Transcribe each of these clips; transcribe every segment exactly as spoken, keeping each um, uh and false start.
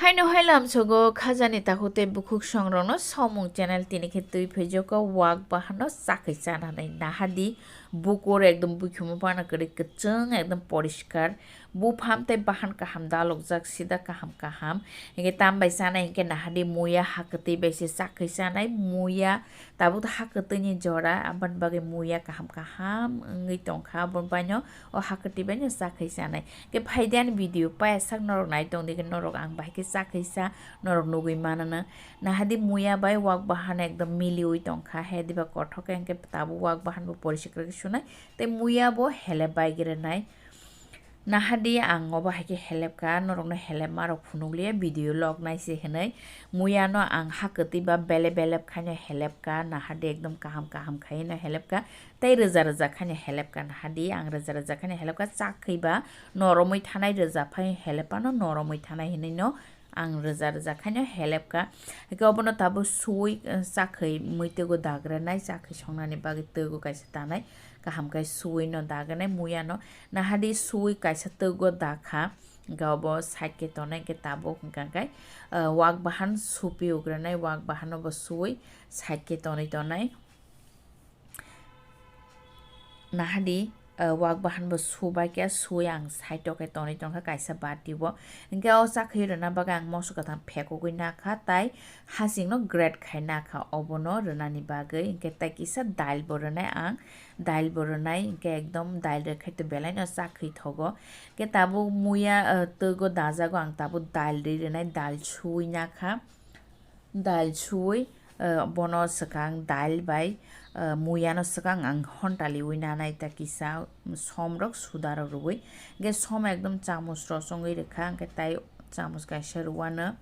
Haino hai lamsogo khajani takhuk tei bukhuk songrokno Somung channel tini khe twi phaijokha wak bahano chakwi chananai nahadi bukur ekdom buikhumu pana kwrwi kwchwng ekdom poriskar bupham tei bahan kaham dalokjak sida kaham kaham hinkhe tambai chanai hinkhe nahadi muya hakwtwi bai se chakwi chanai muya tabuk hakwtwini jora aboni bagwi muya kaham kaham wngwi tongkha aboni baino o hakwtwi baino chakwi chanai. Khe phaidi ani video paya sak norok nai tongdi khe norok ang bahai khe chakwi cha norok nugwi manana. Nahadi muya bai wak bahan ekdom miliwi tongkha he diba kothok khe hinkhe tabuk wak bahan bo porisikra khe sunai tei muya bo helep bai grenai. Nahadi ang obo hai khe helepka norokno helepma rok phunukliya video log nai se hinwi muya no ang hakwtwi ba belep belep khaino helepka nahadi ekdom kaham kaham khaino helepka. Tei rwja rwja khaino helepka nahadi ang rwja rwja khaino helepka chakwi ba noromwi thanai rwja phai helepano noromwi thanai hinwi no ang rwja rwja khaino helepka. Hwnkhe obono tabuk suwi chakwi muitwgo dagranai chakwi songnani bagwi twgo kaisa tanai kaham khe suwi no dagranai muya no nahadi suwi kaisa twgo dakha. Hwnkhe obo side khe tonai hwnkhe tabuk hwnkha khe wak bahan supi ugranai wak bahan obo suwi side khe tonwi tonai. Nahadi wak bahan bo subai khe suwi ang side o khe tonwi tongkha kaisa bati o. Hinkhe o chakhi rwna bagwi ang moso kwthang phekogwi nakha tai hasingno grate khai nakha obono rwnani bagwi. Hinkhe tai kisa dal bo rwnai ang, dal bo rwnai hinkhe ekdom dal rwkhai to belai no chakhi thogo. Hinkhe tabuk muya twgo dajago ang tabuk dal ri rwnai dal suwi nakha. Dal suwi bono swkang dal bai muya no swkang ang hontaliwi nanai ta kisa som rok suda rok rwui hwnkhe som ekdom chamus rosongwi rwkha hwnkhe tai chamus kaisa rwano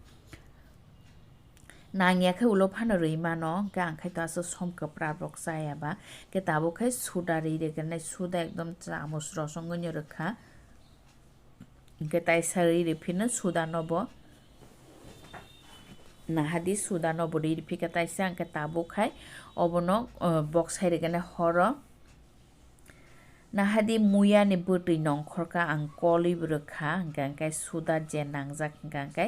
nangya khe ulo phano rwi mano hwnkhe ang khe to aswk som kwprap rok chaya ba hwnkhe tabuk khe suda ri rwgwrnai suda ekdom chamus rosongwi no rwkha. Hwnkhe taisa ri rwphino suda no bo nahadi suda no bo ri rwphikha taisa hwnkhe tabuk khai obono boksai rwgwna horo nahadi muya ni bwtwi nongkhorkha ang kolwi bo rwkha hwnkhe hwnkhe suda je nangjak hwnkha hwnkhe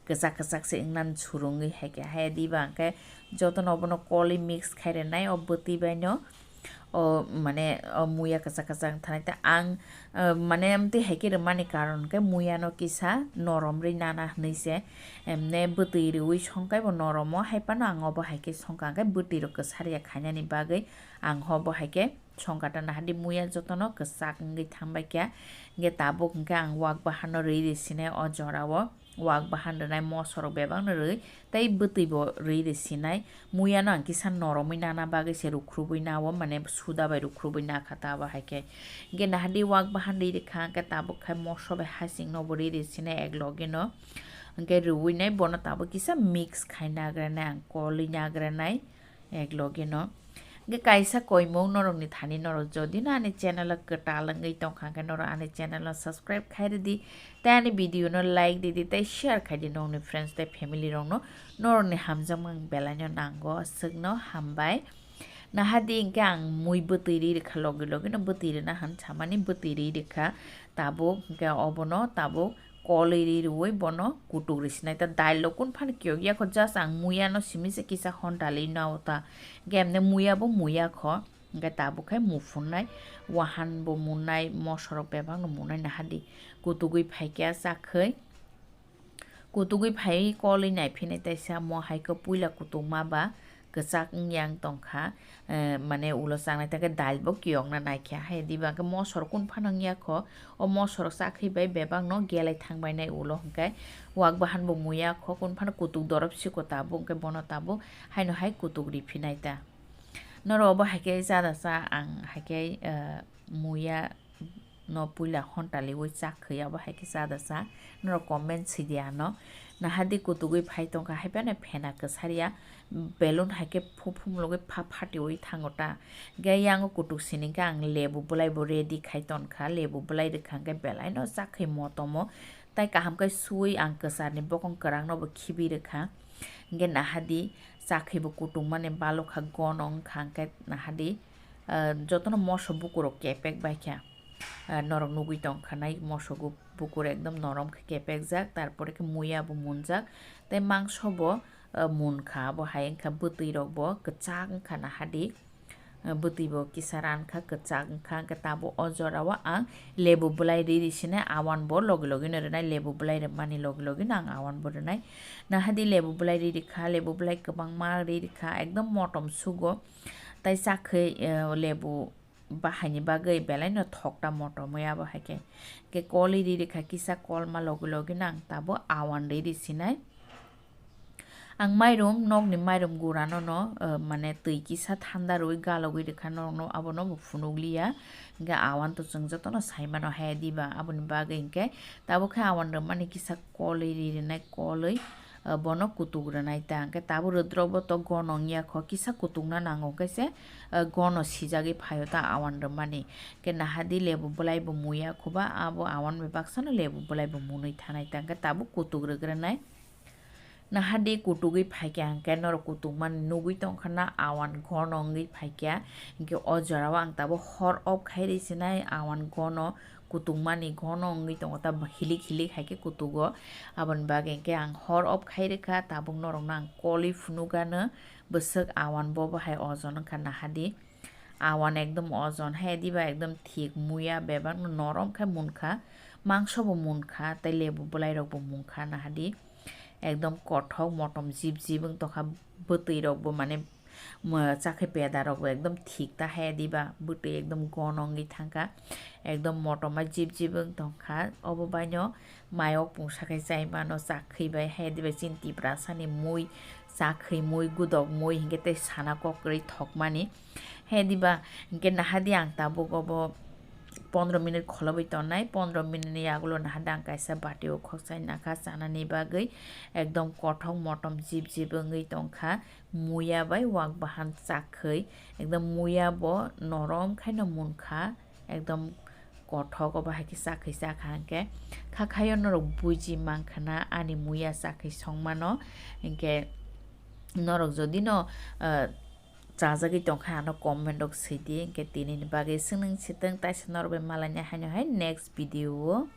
kwchak kwchak se wngna surungwi hai khe hai diba hwnkhe jotono obono kolwi mix khai rwnai o bwtwi bai no. O mane o muya kwchak kwchak thanai ta ang mane amtwi hai khe rwmani karon khe muya no kisa norom rwi nana hinwi se emne bwtwi rwi songkai bo norom o hai phano ang obo hai khe songkha hwnkhe bwtwi rok kwsar ya khainani bagwi ang obo hai khe songkha ta nahadi muya jotono kwchak wngwi thangbai kha hwnkhe tabuk hwnkhe ang wak bahan no rwi rwi sinai o jora o. Wak bahan rwnai moso rok bebak no rwi tei bwtwi bo rwi rwi sinai muya no ang kisa noromwi nana bagwi se rukhrubwi na o mane suda bai rukhrubwi nakha ta abo hai khe hwnkhe nahadi wak bahan rwi rwkha hwnkhe tabuk khai moso bai hasing no bo rwi rwi sinai ek loge no hwnkhe rwi nai bono tabuk kisa mix khai nagranai ang kolwi nagranai. Ek loge no. Hwnkhe kaisa koimung norokni thani norok jodi no ani channel o kwtal wngwi tongkha hwnkhe norok ani channel no subscribe khai rwdi tei ani video no like rwdi tei share khaidi nokni friends tei family rokno norokni hamjakmung belaino nango aswkno hambai. Nahadi hwnkhe ang mui bwtwi ri rwkha logi logi no bwtwi rwna han samani bwtwi ri rwkha tabuk hwnkhe obono tabuk. Kolwi ri rwui bono kutuk ri sinai ta dail rok kun phano kiyok ya kho just ang muya no simi se kisa hon dalwi na o ta hwnkhe emne muya bo muya kho hwnkhe tabuk khe muphunai wahan bo munai moso rok bebak no munai nahadi kutugwi phai khe chakhwi kutugwi phai kolwi nai phinai taisa mo hai khe puila kutuk ma ba. Kwchak wngya wng tongkha, eh, mane ulo changnai ta khe dal bo kiyokna naikha, hai diba khe mosor kun phano wngya kho, o mosor chakhwi bai bebak no gelai thangbai nai ulo hwnkhe wak bahan bo muya kho, kun phano kutuk dorop siko tabuk hwnkhe bono tabuk haino hai kutuk riphinai ta. Norok obo hai khe chada cha ang hai khe, eh, muya no puila hontaliwi chak khwi abo hai khe chada cha norok comment sidi ano nahadi kutugwi phai tongkha hai phano phena kwsarya balloon hai khe phu phumulogwi pha phatiwi thango ta hwnkhe yango kutuk sini khe ang lebu bwlai bo ready khai tonkha lebu bwlai rwkha hwnkhe belai no chak khwi motomo tai kaham khe suwi ang kwcharni bokong kwrang no bo khibi rwkha hwnkhe nahadi chak khwi bo kutung mani balokha gono wngkha hwnkhe nahadi. Ah, jotono moso bukurok kepek baikha. Ah, norok nugwi tongkha nai moso gu-, pukur ekdom norom khe kepekjak, tarpore khe muya bo munjak, tei mangso bo, eh, munkha, abo hai wngkha bwtwi rok bo kwchak wngkha nahadi. Eh, bwtwi bo kisa rankha, kwchak wngkha, hwnkhe tabuk o jora o ang lebu bwlai ri ri sinai, awan bo logi logi no rwnai, lebu bwlai rwmani logi logi no ang awan bo rwnai. Nahadi lebu bwlai ri ri kha, lebu bwlai kwbangma ri ri kha, ekdom motom sugo, tai chakhwi, eh, lebu bahaini bagwi belai no thokta motom wi abo hai khe. Hwnkhe kol ri ri kha, kisa kolma logi logi no ang tabuk awan ri ri sinai. Ang mairum, nokni mairum gurano no, eh, mane twi kisa thanda rwui galogwi rwkha norokno, abono bo phunukliya. Hwnkhe awan to chwng jotono saimano he diba, aboni bagwi hwnkhe tabuk khe awan rwmani kisa kolwi ri rwnai, kolwi, eh, bono kutuk rwnai ta. Hwnkhe tabuk rwdrok bo to gono wngya kho, kisa kutukna nango hwnkhe se, eh, gono sijagwi phaio ta awan rwmani. Hwnkhe nahadi lebu bwlai bo muya khuba, abo awan bai baksano lebu bwlai bo munwi thanai ta. Hwnkhe tabuk kutuk rwgwrwnai. Nahadi kutugwi phaikha hwnkhe norok kutukmani nugwi tongkha na awan gono wngwi phaikha, hwnkhe o jorao ang tabuk hor off khai ri sinai awan gono kutukmani gono wngwi tongo ta hilik hilik hai khe kutugo, aboni bagwi hwnkhe ang hor off khai rwkha tabuk norokno ang kolwi phunukgano bwswk awan bobo hai ojon wngkha nahadi. Awan ekdom ojon he diba ekdom thik muya bebak no norom khe munkha, mangso bo munkha tei lebu bwlai rok bo munkha nahadi ekdom kothok motom jip jip wng tongkha bwtwi rok bo mane chakhe peda rok bo ekdom thik ta he diba bwtwi ekdom gono wngwi thangkha ekdom motom ma jip jip wng tongkha obo baino mayok pungsa khe chai mano chakhwi bai he diba chini tiprasa ni mui chakhwi mui gudok mui hinkhe tei sana kok kwrwi thokmani. He diba, hinkhe nahadi ang tabuk obo pondro minute kholobwi tongnai, pondro minute ni yagulo nahadi ang kaisa bati o khokchai nakha chanani bagwi, ekdom kothok motom jip jip wngwi tongkha, muya bai wak bahan chakhwi, ekdom muya bo norom khaino munkha, ekdom kothok obo hai khe chakhwi chakha hinkhe, kha khayo norok buji mankha na ani muya chakhwi songmano, hinkhe norok jodi no, ah, chajagwi tongkha ano comment rok swi di, hinkhe tini ni bagwi swnang sitwng taisa norok bai malaina haino hai next video o.